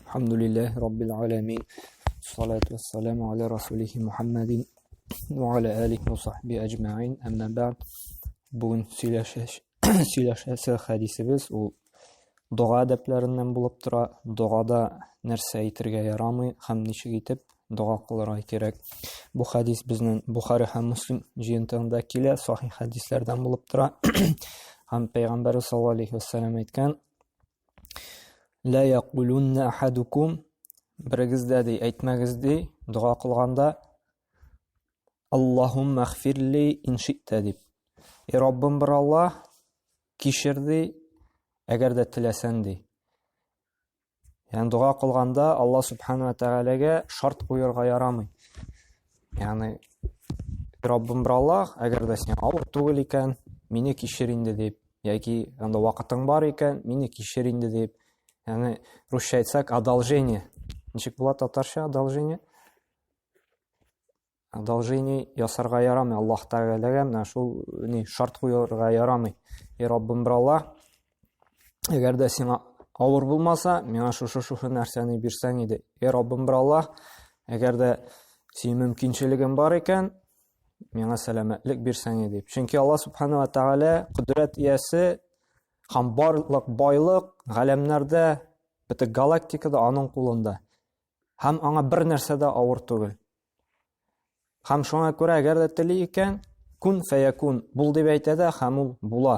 Алхамдулиллаһи раббил аламин. Салату вассаламу аля расулихи Мухаммадин ва аля алихи ва сахби аҗмаин. Әмма бәгъд. Бүген сөйләшәсе хәдисебез ул дога әдәпләреннән булып тора. Догада нәрсә әйтергә ярамый һәм ничек итеп дога кылырга кирәк. Бу хәдис безнең Бухари һәм Муслим җыентыгында килә, сахих хәдисләрдән булып тора. Һәм Пәйгамбәрбез саллаллаһу алейхи вәсәлләм әйткән: Ла якулунна ахадукум берегез дә ди әйтмәгез ди дога кылганда Аллаһумма гфирли ин ши'та дип. Эй Раббым бер Аллаһ, кичер ди, әгәр дә теләсәң ди. Ягъни дога кылганда Аллаһ субхана ва тәгаләгә шарт куярга ярамый. Ягъни Раббым бер Аллаһ, әгәр дә сиңа авыр түгел икән, мине кичер инде дип, яки анда вакытың бар икән, мине кичер инде дип. Ягъни русча әйтсәк, одолжение. Ничек була татарча одолжение? Одолжение ясарга ярамый Аллаһ Тәгаләгә, менә шул ни шарт куярга ярамый. И Раббым бер Аллаһ, әгәр дә сиңа авыр булмаса, миңа шушы шушы нәрсәне бирсәң иде. И Раббым бер Аллаһ, әгәр дә синең мөмкинчелегең бар икән, миңа сәламәтлек бирсәң иде дип. Чөнки Аллаһ Субхану ва Тәгалә кодрәт иясе һәм барлык байлык галәмнәрдә, бөтен галактикада аның кулында. Һәм аңа бер нәрсә дә авыр түгел. Һәм шуңа күрә, әгәр дә тели икән, кун фәякун, бул дип әйтә дә, һәм ул була.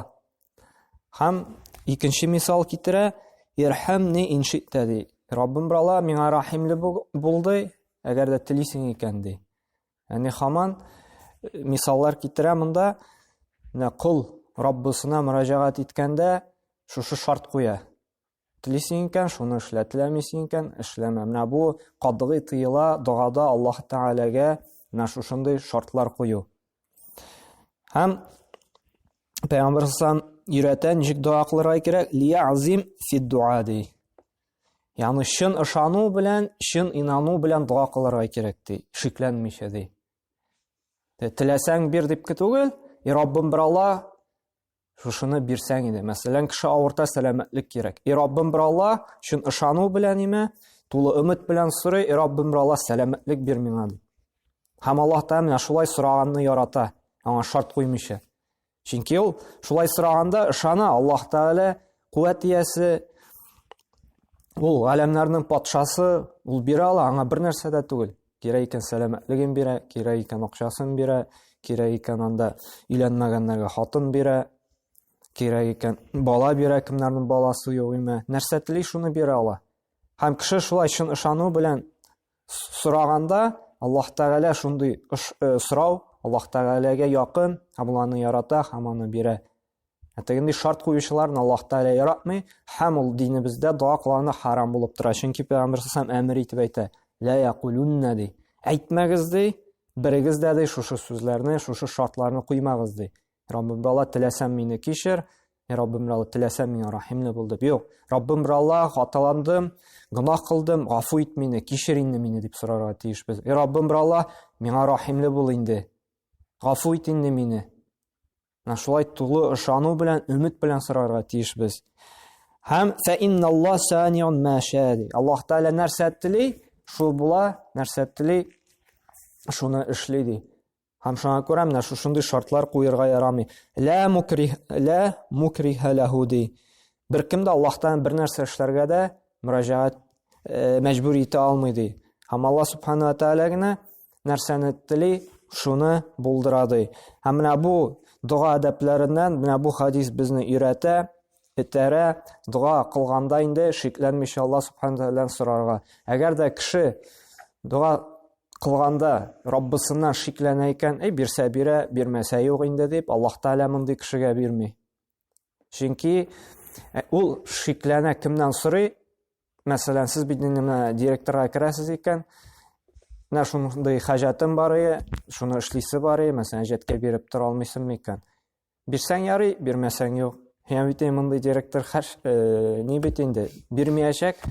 Һәм икенче мисал китерә, ирхәмни ин ши'тә ди. Раббым бер Алла миңа рәхимле булды, әгәр дә телисең икән ди. Яни хаман э, мисаллар китерә монда. Менә кол Раббысына мөрәҗәгать иткәндә шушы шарт куя. Телисең икән, шуны эшлә, теләмисең икән, эшләмә. Менә бу катгый тыела догада Аллаһ Тәгаләгә менә шушындый шартлар кую. Һәм Пәйгамбәр саллаллаху өйрәтә, ничек дога кылырга кирәк? Лиязим фи дуа ди. Ягъни чын ышану белән, чын инану белән дога кылырга кирәк ди, шикләнмичә ди. Теләсәң бир дип түгел, и Раббым бер Алла, Шушыны бирсәң иде. Мәсәлән, кеше авырта, сәламәтлек кирәк. И Раббым бер Алла, чын ышану белән име, тулы өмет белән сорый, и Раббым бер Алла, сәламәтлек бир миңа дип. Һәм Аллаһ Тәгалә менә шулай сораганны ярата, аңа шарт куймыйча. Чөнки ул шулай сораганда ышана, Аллаһ Тәгалә куәт иясе, ул галәмнәрнең патшасы, ул бирә ала, аңа бер нәрсә дә түгел. Кирәк икән сәламәтлеген бирә, кирәк икән акчасын бирә, кирәк икән анда өйләнмәгәннәргә хатын бирә, кирәк икән бала бирә, кемнәрнең баласы юк име. Нәрсә тели, шуны бирә ала. Һәм кеше шулай чын ышану белән сораганда, Аллаһ Тәгалә шундый э, сорау Аллаһ Тәгаләгә якын, һәм ул аны ярата, һәм аны бирә. Ә тегенди шарт куючыларны Аллаһ Тәгалә яратмый, һәм ул динебездә дога кылганда харам булып тора. Чөнки Пәйгамбәр саллаллаху әмер итеп әйтә: "Ла якулунна" ди. Әйтмәгез ди, берегез дә ди шушы сүзләрне, шушы шартларны куймагыз ди. Раббым Алла, теләсәң мине кичер, Раббым Алла, теләсәң миңа рәхимле бул дип. Юк, Раббым Алла, хаталандым, гөнаһ кылдым, гафу ит мине, кичер инде мине дип сорарга тиешбез. Раббым Алла, миңа рәхимле бул инде. Гафу ит инде мине. Менә шулай тулы ышану белән, өмет белән сорарга тиешбез. Һәм фә инналлаһ саниун ма ша ди. Аллаһ Тәгалә нәрсә тели, шул була, нәрсә тели, шуны эшли ди. Һәм шуңа күрә менә шушындый шартлар куерга ярамый. Ла мукрих, ла мукриха лаху ди. Беркем дә Аллаһтан бер нәрсә эшләргә дә мөрәҗәгать э, мәҗбүр итә алмый ди. Һәм Аллаһ субхана ва тааля генә нәрсәне тели, шуны булдыра ди. Һәм менә бу дога әдәпләреннән менә бу хадис безне өйрәтә, этәрә, дога кылганда инде шикләнмичә Аллаһ субхана тааладан сорарга. Әгәр дә кеше дога кылганда Раббысыннан шикләнә икән, әй бирсә бирә, бирмәсә юк инде дип, Аллаһ Тәгалә мондый кешегә бирми. Чөнки э, ул шикләнә кемнән сорый? Мәсәлән, сез бит инде менә директорга керәсез икән, менә шундый хаҗәтем бар иде, шуны эшлисе бар иде, мәсәлән, әҗәткә биреп тора алмыйсың микән? Бирсәң ярый, бирмәсәң юк. Я бит инде мондый директор хәш, э, ни бит инде, бирмәячәк.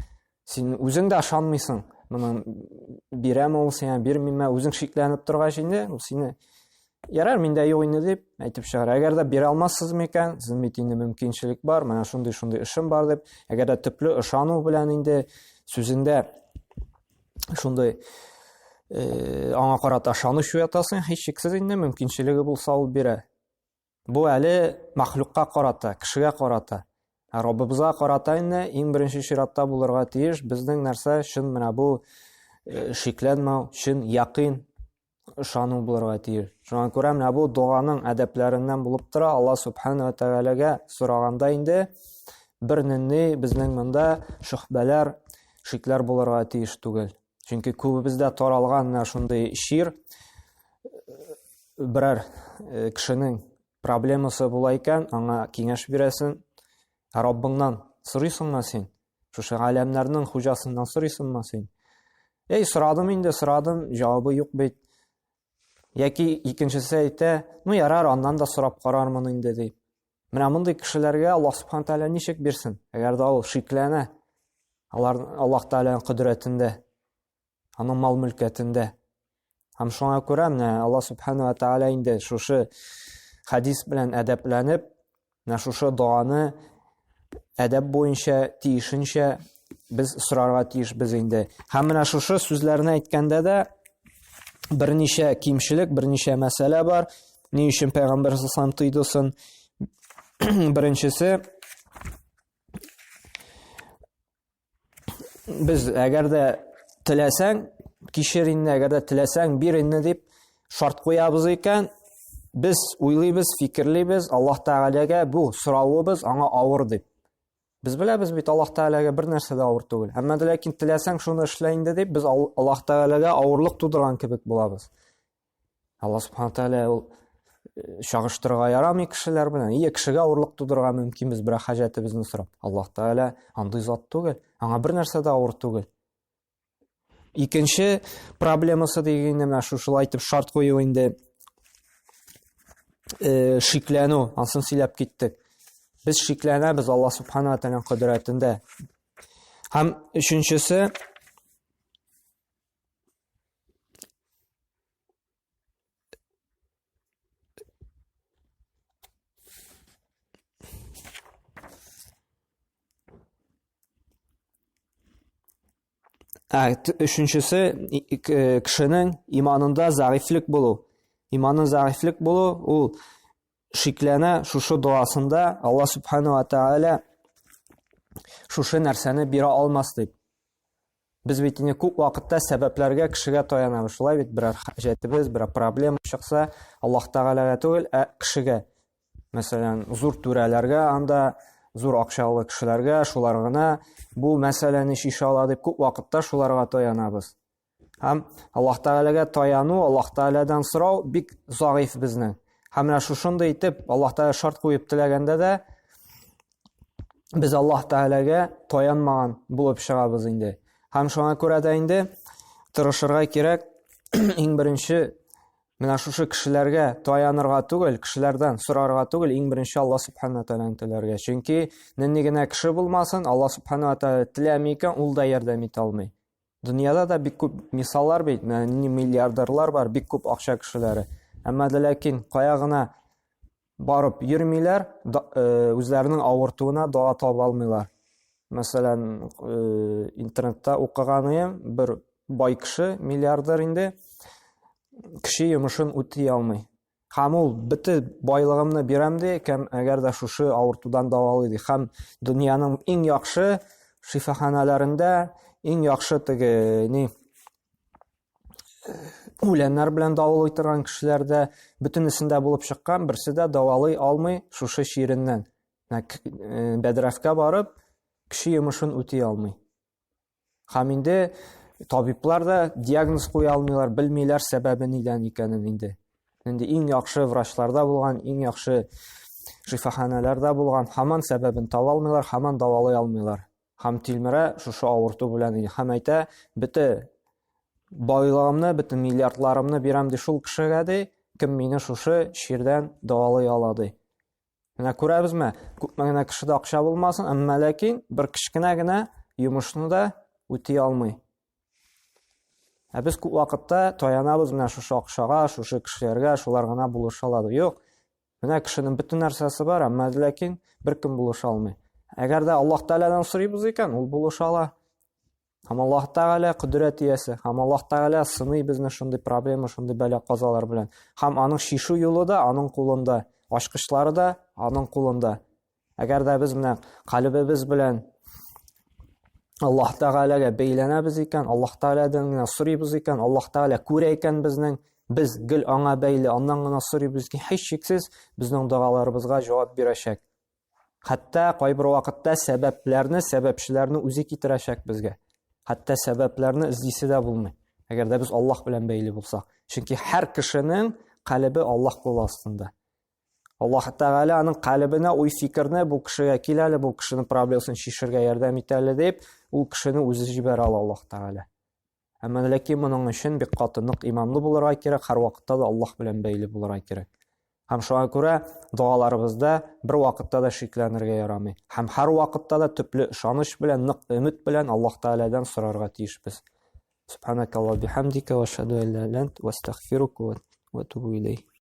Син үзең дә ышанмыйсың. Моның бирәме ул сиңа, бирмиме, үзең шикләнеп торгач инде, ул сине ярар, миндә юк инде дип әйтеп чыгар. Әгәр дә бирә алмассыз микән, сезнең бит инде мөмкинчелек бар, менә шундый-шундый эшем бар дип, әгәр дә төпле ышану белән инде сүзендә шундый э, аңа карата ышаныч уятасың, һичшиксез инде мөмкинчелеге булса ул бирә. Бу әле махлюкка карата, кешегә карата. Ә Раббыбызга карата инде иң беренче чиратта булырга тиеш безнең нәрсә чын менә бу э, шикләнмәү, чын якын ышану булырга тиеш. Шуңа күрә менә бу доганың әдәпләреннән булып тора. Алла субхана ва тәгаләгә сораганда инде бер нинди безнең монда шөхбәләр, шикләр булырга тиеш түгел. Чөнки күбебездә таралган менә шундый чир берәр э, кешенең проблемасы була икән, аңа киңәш бирәсең. Ә Раббыңнан сорыйсыңмы син? Шушы галәмнәрнең хуҗасыннан сорыйсыңмы син? Эй, сорадым инде, сорадым, җавабы юк бит. Яки икенчесе әйтә, ну ярар, аннан да сорап карармын инде ди. Менә мондый кешеләргә Аллаһ Субхану тәгалә ничек бирсен? Әгәр дә ул шикләнә, алар Аллаһ Тәгаләнең кодрәтендә, аның мал-мөлкәтендә. Һәм шуңа күрә менә Аллаһ Субхану ва Тәгалә инде шушы хадис белән әдәпләнеп, менә шушы доганы әдәп буенча тиешенчә без сорарга тиешбез инде. Һәм менә шушы сүзләрне әйткәндә дә берничә кимчелек, берничә мәсьәлә бар. Ни өчен пәйгамбәр саллаллаху тыйдысын? Беренчесе без әгәр дә теләсәң, кичер инде, әгәр дә теләсәң, бир инде дип шарт куябыз икән, без уйлыйбыз, фикерлибез, Аллаһ Тәгаләгә бу соравыбыз аңа авыр дип. Без беләбез бит Аллаһ Тәгаләгә бер нәрсә дә авыр түгел. Әмма дә ләкин теләсәң шуны эшлә инде дип без Аллаһ Тәгаләгә авырлык тудырган кебек булабыз. Аллаһ Субхану Тәгалә ул э, чагыштырырга ярамый кешеләр белән. Ие, кешегә авырлык тудырырга мөмкинбез берәр хаҗәтебезне сорап. Аллаһ Тәгалә андый зат түгел. Аңа бер нәрсә дә авыр түгел. Икенче проблемасы дигәндә менә шушылай итеп шарт кую инде э, шикләнү, ансын сөйләп киттек. Без шикләнәбез Аллаһ Субхану ва Тәгаләнең кодрәтендә. Һәм өченчесе Ә, өченчесе кешенең иманында зәгыйфьлек булу. Иманы зәгыйфьлек булу ул шикләнә шушы дуасында Алла субхану ва тааля шушы нәрсәне бирә алмас дип. Без бит инде күп вакытта сәбәпләргә кешегә таянабыз. Шулай бит берәр хаҗәтебез, берәр проблема чыкса, Аллаһ Тәгаләгә түгел, ә кешегә. Мәсәлән, зур түрәләргә анда, зур акчалы кешеләргә, шулар гына бу мәсьәләне чишә ала дип күп вакытта шуларга таянабыз. Һәм Аллаһ Тәгаләгә таяну, Аллаһ Тәгаләдән сорау бик загыйф безнең. Һәм менә шушындый итеп Аллаһ Тәгалә шарт куеп теләгәндә дә без Аллаһ Тәгаләгә таянмаган булып чыгабыз инде. Һәм шуңа күрә дә инде тырышырга кирәк иң беренче менә шушы кешеләргә таянырга түгел, кешеләрдән сорарга түгел, иң беренче Алла Субхану Тәгаләне теләргә. Чөнки нинди генә кеше булмасын, Алла Субхану Тәгалә теләми икән, ул да ярдәм итә алмый. Дөньяда да бик күп мисаллар бит, менә нинди миллиардерлар бар, бик күп акча кешеләре. Әмма дә ләкин кая гына барып йөрмиләр, э, үзләренең авыртуына дога таба алмыйлар. Мәсәлән, э, интернетта укыганыем, бер бай кеше, миллиардер инде, кеше йомышын үти алмый. Һәм ул бөтен байлыгымны бирәм ди, кем әгәр дә шушы авыртудан дәвалый ди. Һәм дөньяның иң яхшы шифаханәләрендә, иң яхшы теге ни үләннәр белән дәвалый торган кешеләр дә бөтенесендә булып чыккан, берсе дә дәвалый алмый шушы чиреннән. Э, бәдрәфкә барып, кеше йомышын үти алмый. Һәм инде табиблар да диагноз куя алмыйлар, белмиләр сәбәбе нидән икәнен инде. Инде иң яхшы врачларда булган, иң яхшы шифаханәләрдә булган, һаман сәбәбен таба алмыйлар, һаман дәвалый алмыйлар. Һәм тилмерә шушы авырту белән инде. Һәм әйтә, бөтә байлыгымны, бөтен миллиардларымны бирәм ди шул кешегә ди, кем мине шушы чирдән дәвалый ала ди. Менә күрәбезме, күпме генә кешедә акча булмасын, әмма ләкин бер кечкенә генә йомышны да үти алмый. Ә без күп вакытта таянабыз менә шушы акчага, шушы кешеләргә, шулар гына булыша алады. Юк. Менә кешенең бөтен нәрсәсе бар, әмма ләкин беркем булыша алмый. Әгәр дә Аллаһ Тәгаләдән сорыйбыз икән, ул булыша ала. Һәм Аллаһ Тәгалә кодрәт иясе, һәм Аллаһ Тәгалә сыный безне шундый проблема, шундый бәла-казалар белән. Һәм аның шишу юлы да аның кулында, ачкычлары да аның кулында. Әгәр дә без менә калебебез белән Аллаһ Тәгаләгә бәйләнәбез икән, Аллаһ Тәгаләдән генә сорыйбыз икән, Аллаһ Тәгалә күрә икән безнең, без гел аңа бәйле, аннан гына сорыйбыз икән, һичшиксез безнең догаларыбызга җавап бирәчәк. Хәтта кайбер вакытта сәбәпләрне, сәбәпчеләрне үзе китерәчәк безгә. Хәтта сәбәпләрне эзлисе дә булмый. Әгәр дә без Аллаһ белән бәйле булсак. Чөнки һәр кешенең калебе Аллаһ кулы астында. Аллаһ Тәгалә аның калебенә уй-фикерне бу кешегә кил әле, бу кешенең проблемасын чишергә ярдәм ит әле дип, ул кешене үзе җибәрә ала Аллаһ Тәгалә. Әмма ләкин моның өчен бик каты нык иманлы булырга кирәк, һәрвакытта да Аллаһ белән бәйле булырга кирәк. Һәм шуңа күрә догаларыбызда бер вакытта да шикләнергә ярамый. Һәм һәр вакытта да төпле ышаныч белән, нык өмет белән Аллаһ Тәгаләдән сорарга тиешбез. Субханакаллаһ бихамдика ва ашһаду ан ла иляха илля ант ва астагфирука ва атубу илейк.